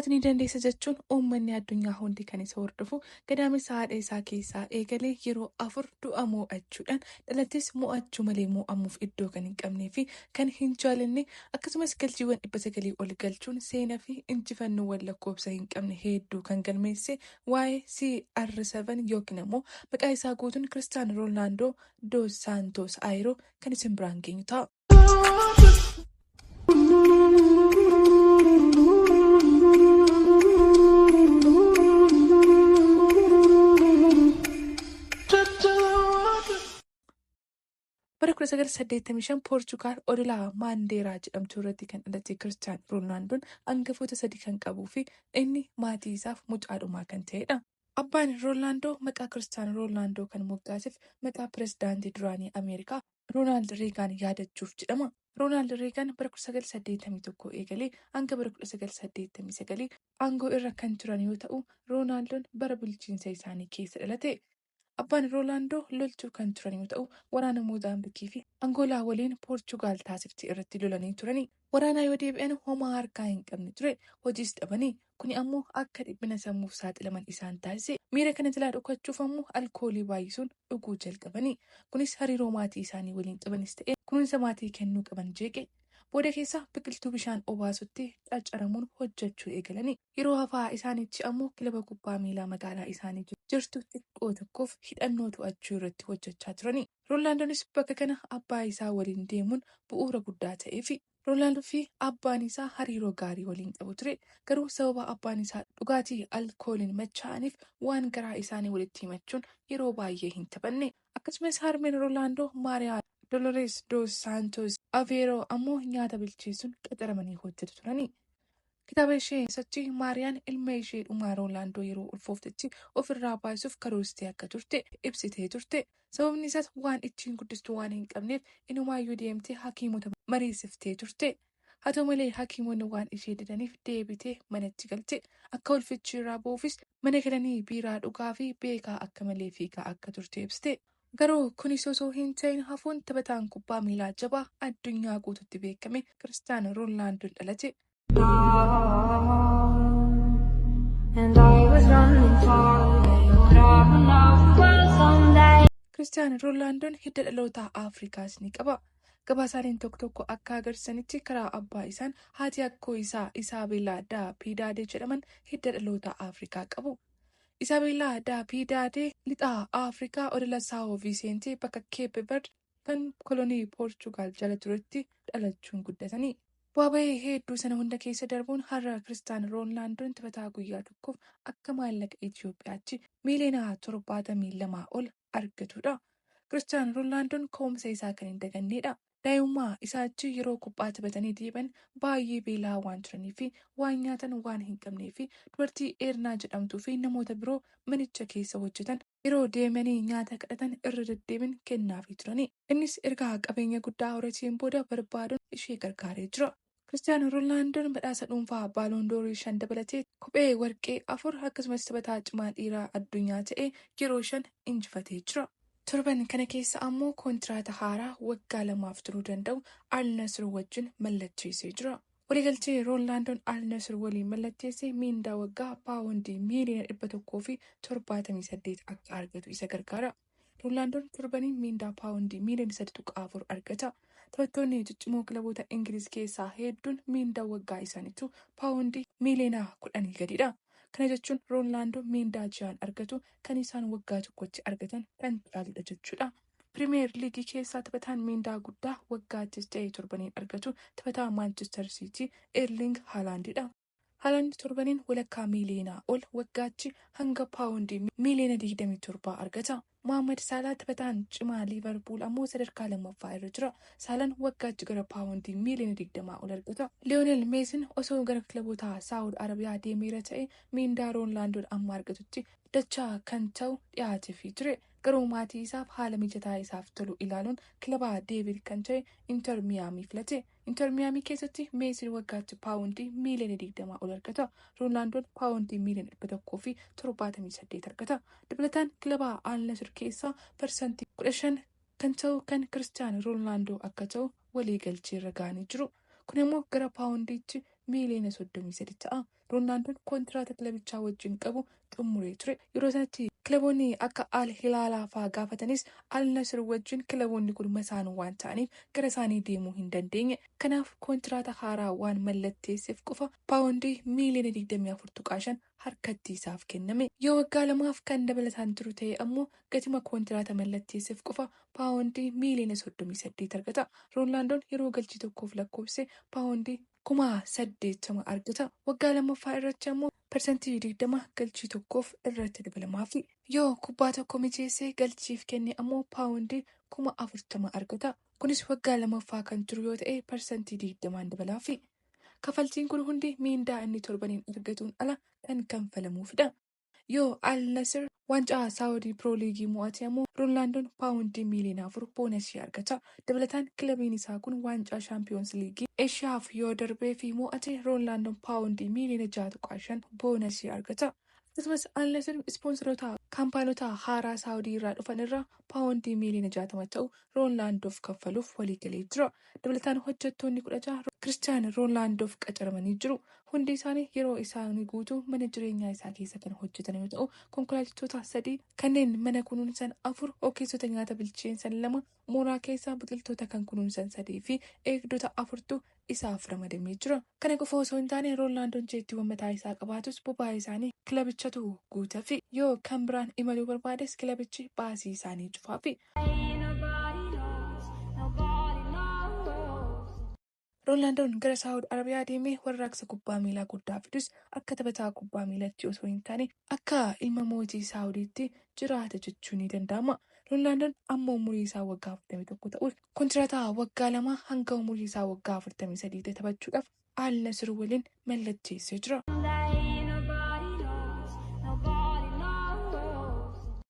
Ati ni dandeessa jechuun uummanni addunyaa hundi kan isa hordofu gadaamessa haadha isaa keessaa eegalee yeroo 4 du'a mo'achuudhaan dhalates mo'achuu malee mo'amuuf iddoo kan hin qabnee fi kan hin jaalanne akkasumas galchiiwwan 900 ol galchuun seenaa fi injifannoowwan lakkoofsa hin qabne hedduu kan galmeesse waa'ee CR7 yookiin ammoo maqaa isaa guutuun Kiristiyaanoo Roonaaldoo Dos Saantos Ayiroo kan isin biraan geenyu ta'a. Bara 1985 Poorchugaal odola Maandeeraa jedhamtu irratti kan dhalate Kiristiyaan Roonaandoon hangafoota sadi kan qabuu fi inni maatii isaaf mucaadhumaa kan ta'edha. Abbaan Roonaandoo maqaa Kiristiyaan Roonaandoo kan moggaaseef maqaa pirezidaantii duraanii Ameerikaa Roonaald Reegaan yaadachuuf jedhama. Roonaald Reegaan bara 1981 eegalee hanga bara 1989 aangoo irra kan turan yoo ta'u, Roonaandoon bara bulchiinsa isaanii keessa dhalate. Abbaan Roonaandoo loltuu kan turan yoo ta'u, waraana Moozaambiikii fi Angoolaa waliin Poorchugaal taasifte irratti lolanii turani. Waraanaa yoo deebi'an homaa harkaa hin qabne ture, hojiis dhabanii. Kuni ammoo akka dhiphina sammuuf saaxilaman isaan taasise. Miira kana jalaa dhokachuuf ammoo alkoolii baay'isuun dhuguu jalqabani. Kunis hariiroo maatii isaanii waliin qabanis ta'e kunuunsa maatii kennuu qaban jeeqe. Booda keessa biqiltuu bishaan obaasutti qacaramuun hojjechuu eegalani. Yeroo hafaa isaaniitti ammoo kilaba kubbaa miilaa magaalaa isaanii jirtu xiqqoo tokkoof hidhannoo to'achuu irratti hojjechaa turani. Roonaaldoonis bakka kana abbaa isaa waliin deemuun bu'uura guddaa ta'eefi. Roonaaldoo fi abbaan isaa hariiroo gaarii waliin qabu ture. Garuu sababa abbaan isaa dhugaatii alkooliin machaa'aniif waan garaa isaanii walitti himachuun yeroo baay'ee hin taphanne. Akkasumas harmeen Roonaaldoo Maariyaa Dolores dos Santos Aveeroo ammoo nyaata bilcheessuun qaxaramanii hojjetu turani. Kitaaba ishee keessatti Maariyaan ilma ishee dhumaa Roonaaldoo yeroo ulfooftetti ofirraa baasuuf karoorstee akka turte ibsitee turte. Sababni isaas waan ittiin guddistu waan hin qabneef inumaayyuu deemtee hakiimota mariisiftee turte. Haa ta'u malee hakiimonni waan ishee didaniif deebitee manatti galte. Akka ulfichi irraa bu'uufis mana galanii biiraa dhugaa fi beekaa akka malee fiigaa akka turte ibsite. Garuu kunis osoo hin ta'in hafuun taphataan kubbaa miilaa jabaa addunyaa guututti beekame Kiristiyaanoo Roonaandoon dhalate. And I was running far away, but I don't know well someday. Kiristiyaanoo Roonaandoon hidda dhaloota Afrikaas ni qaba. Gabaasaaleen tokko tokko akka agarsiisanitti karaa abbaa isaan haati akkoo isaa Isaabeelaa Daa Piidaadee jedhaman hidda dhaloota Afrikaa qabu. Isaabeelaa Daa Piidaadee lixaa Afrikaa odola Saawoo Viiseentee bakka Keep Verd kan kolonii Poorchugaal jala turetti dhalachuun guddatani. Bu'aa bahii hedduu sana hunda keessa darbuun har'a Kiristiyaanoo Roonaandoon taphataa guyyaa tokkoof akka maallaqa Itoophiyaatti miiliyoona 72 ol argatudha. Kiristiyaanoo Roonaandoon ka'umsa isaa kan hin dagannedha. Daa'imummaa isaachi yeroo kuphaa taphatanii deebi'an baay'ee beelaa waan turanii fi waan nyaatan waan hin qabnee fi dubartii Eerna jedhamtuu fi namoota biroo manicha keessa hojjetan yeroo deemanii nyaata kadhatan irra deddeebiin kennaafii turani. Innis erga qabeenya guddaa horateen booda barbaaduun ishee gargaaree jira. Kiristiyaanoo Roonaandoon badhaasa dhuunfaa Baaloondoorii 5 dabalatee kophee warqee 4 akkasumas taphataa cimaa dhiiraa addunyaa ta'e yeroo 5 injifatee jira. Torban kana keessa ammoo kontiraata haaraa waggaa 2f turuu danda'u Al Nassr wajjin mallatteessee jira. Waliigaltee Roonaandoon Al Nassr waliin mallatteesse miindaa waggaa paawundii miiliyoona 178 akka argatu isa gargaara. Roonaandoon torbaniin miindaa paawundii miiliyoona 3.4 argata. Taphattoonni ciccimoo kilaboota Ingiliz keessaa hedduun miindaa waggaa isaaniitu paawundii miiliyoona 10 gadidha. Kana jechuun Roonaandoon miindaa ji'aan argatu kan isaan waggaa tokkotti argatan kan caaludha jechuudha. Pirimeer Liigii keessaa taphataan miindaa guddaa waggaattis ta'e torbaniin argatu taphataa Maanchister Siitii Erling Haalaandidha. Haalaand torbaniin walakkaa miiliyoonaa ol waggaatti hanga paawundii miiliyoona 27 argata. Mohaammed Saalaa taphataan cimaa Liivarpuul ammoo sadarkaa lammaffaa irra jira. Saalaan waggaatti gara paawundii miiliyoona 20 ol argata. Liyoonel Meesin osoo gara kilaboota Saawud Arabiyaa deemeera ta'e miindaa Roonaandoon amma argatutti dachaa kan ta'u dhiyaateefii ture. Garuu maatii isaaf haala mijataa isaaf tolu ilaaluun kilaba Deevid kan ta'e Inter Miyaamii filate. Inter Miyaamii keessatti Meesin waggaatti paawundii miiliyoona 20 ol argata. Roonaandoon paawundii miiliyoona 178 argata. Dabalataan kilaba Al Nassr keessaa parsantii 15 kan ta'u kan Kiristiyaanoo Roonaandoo akka ta'u waliigalchee irra ga'anii jiru. Kun immoo gara paawundiitti miiliyoona 33 ta'a. Roonaandoon kontiraata kilabichaa wajjin qabu xumuree ture. Yeroo sanatti kilaboonni akka Al Hilaalaa fa'aa gaafatanis Al Nasir wajjin kilaboonni kun masaanuu waan ta'aniif gara isaanii deemuu hin dandeenye. Kanaaf kontiraata haaraa waan mallatteesseef qofa paawundii miiliyoona 24.5 harkatti isaaf kenname. Yoo waggaa lamaaf kan dabalataan turu ta'e ammoo gatima kontiraata mallatteesseef qofa paawundii miiliyoona 38 argata. Roonaandoon yeroo galchii tokkoof lakkoofse paawundii 80,000 argata. Waggaa lammaffaa irratti ammoo 20% galchii tokkoof irratti dabalamaafi. Yoo kubbaa tokko mijeessee galchiif kenne ammoo paawundii 40,000 argata. Kunis waggaa lammaffaa kan turu yoo ta'e 20% dabalaafi. Kafaltiin kun hundi miindaa inni torbaniin argatuun ala kan kanfalamuufidha. Yoo Al Nasir waancaa Saawudii Piroo Liigii mo'ate ammoo Roonaandoon paawundii miiliyoona 4 boonasii argata. Dabalataan kilabiin isaa kun waancaa Shaampiyoons Liigii Eeshiyaaf yoo darbee fi mo'ate Roonaandoon paawundii miiliyoona 6.5 boonasii argata. Akkasumas Al Nasir ispoonsaroota kaampaanota haaraa Saawudii irraa dhufan irraa paawundii miiliyoona 60 ta'u Roonaandoof kaffaluuf waliigalee jira. Dabalataan hojjettoonni 16 Kiristiyaan Roonaandoof qacaramanii jiru. Hundi isaanii yeroo isaanii guutuu mana jireenyaa isaa keessa kan hojjetan yoo ta'u, konkolaachistoota 3 kanneen mana kunuunsan 4, ogeessota nyaata bilcheessan 2, mooraa keessaa biqiltoota kan kunuunsan 3 fi eegdota 4tu isaaf ramadamee jira. Kana qofa osoo hin taane Roonaandoon jeettiiwwan mataa isaa qabaatus boba'aa isaanii kilabichatu guutaa fi yoo kan biraan imaluu barbaades kilabichi baasii isaanii cufaafi. Nobody knows, nobody knows. Roonaandoon gara Saawud Arabiyaa deemee warraaqsa kubbaa miilaa guddaa fidus akka taphataa kubbaa miilaatti osoo hin taane akka ilma mootii Saawudiitti jiraata jechuun ni danda'ama. Roonaandoon amma umurii isaa waggaa 41 ta'us kontiraataa waggaa 2 hanga umurii isaa waggaa 43 taphachuudhaaf Al Nasir waliin mallatteessee jira. That